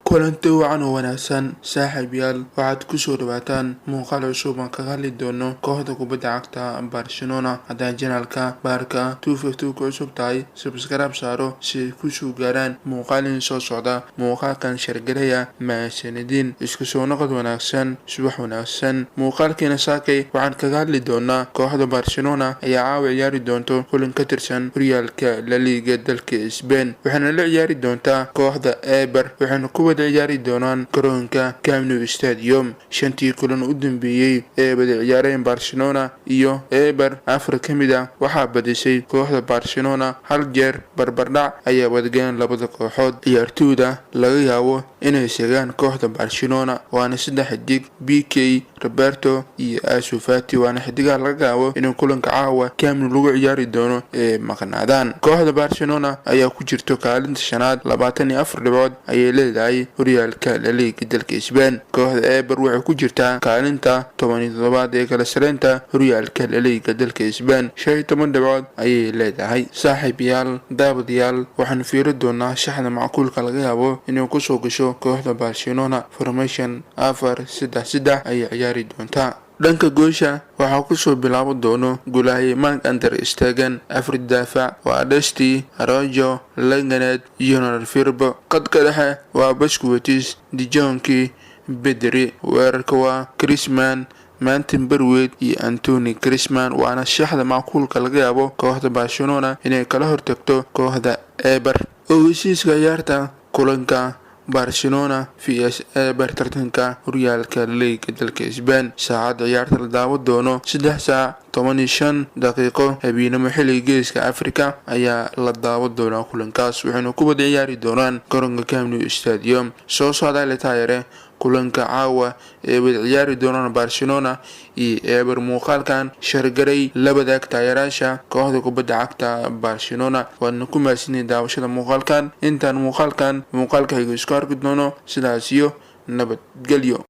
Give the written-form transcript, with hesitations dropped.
Kulanti wacan oo wanaagsan, saaxiibayaal. Waxaad kusoo dhawaataan muuqaal cusub aan kaga hadli doono kooxda kubadda cagta Barcelona. Haddaan channelka Baarka 252 ku cusub tahay, subscribe saaro si ay kusoo gaaraan muuqaalin soo socda. Muuqaalkan share gareeya. Mahadsanidin. Isku soo noqod wanaagsan, subax wanaagsan. Muuqaalkiina saakay waxaan kaga hadli doonaa kooxda Barcelona ayaa caawa ciyaari doonto kulan ka tirsan horyaalka La Liga dalka Spain, waxaana la ciyaari doontaa kooxda Eibar, waxaana ku wada ciyaari doonaan garoonka Camp Nou Stadium. Shantii kulan u dambeeyey ee wada ciyaareen Barcelona iyo Eibar, afar ka mid ah waxaa badisay kooxda Barcelona, hal jeer barbardhac ayaa wadagaleen labada kooxood. Ciyaartooyda laga yaabo inay seegaan kooxda Barcelona waana saddex xidig: Pique, Roberto iyo Ansu Fati, waana xidigaha laga yaabo inuu kulanka caawa Camp Nou lagu ciyaari doono ee maqnaadaan. Kooxda Barcelona ayaa ku jirto kaalinta shanaad, 24 dhibcood ayay leedahay horyaalka La Liga dalka Spain. Kooxda Eibar waxay ku jirtaa kaalinta 17aad ee kala sareynta horyaalka La Liga dalka Spain, 15 dhibcood ayay leedahay. Saaxiibayaal, daawadayaal, waxaanu fiiri doonaa shaxda macquulka laga yaabo inuu kusoo gasho kooxda Barcelona. Formation 4-3-3 ayay ciyaari doontaa. Dhanka goosha waxaa kusoo bilaaban doono gulahay Marc Andre Stegen. Afar daafac waa Dest, Araujo, Lenglet iyo Firpo. Qadka dhexe waa Busquets, De Jong, Pedri. Weerarka waa Griezmann, Martin Braithwaite iyo Antoine Griezmann, waana shaxda macquulka laga yaabo kooxda Barcelona inay kala hortagto kooxda Eibar. Ogeysiiska ciyaarta kulanka Barcelona vs Eibar, tartanka horyaalka Liga dalka Spain. Saacadda ciyaarta la daawan doono 3:15 habeenimo xilliga Geeska Afrika ayaa la daawan doonaa kulankaas, waxayna ku wada ciyaari doonaan garoonka Camp Nou Stadium. Soo socdaale taayare kulanka caawa ee wada ciyaari doonaan Barcelona iyo Eibar. Muuqaalkan share garay, la wadaag taageerayaasha kooxda kubadda cagta Barcelona. Waadna ku mahadsanyihin daawashada muuqaalkan. Intaan muuqaalkan muuqaalka xiga isku arki doono, sidaas iyo nabadgelyo.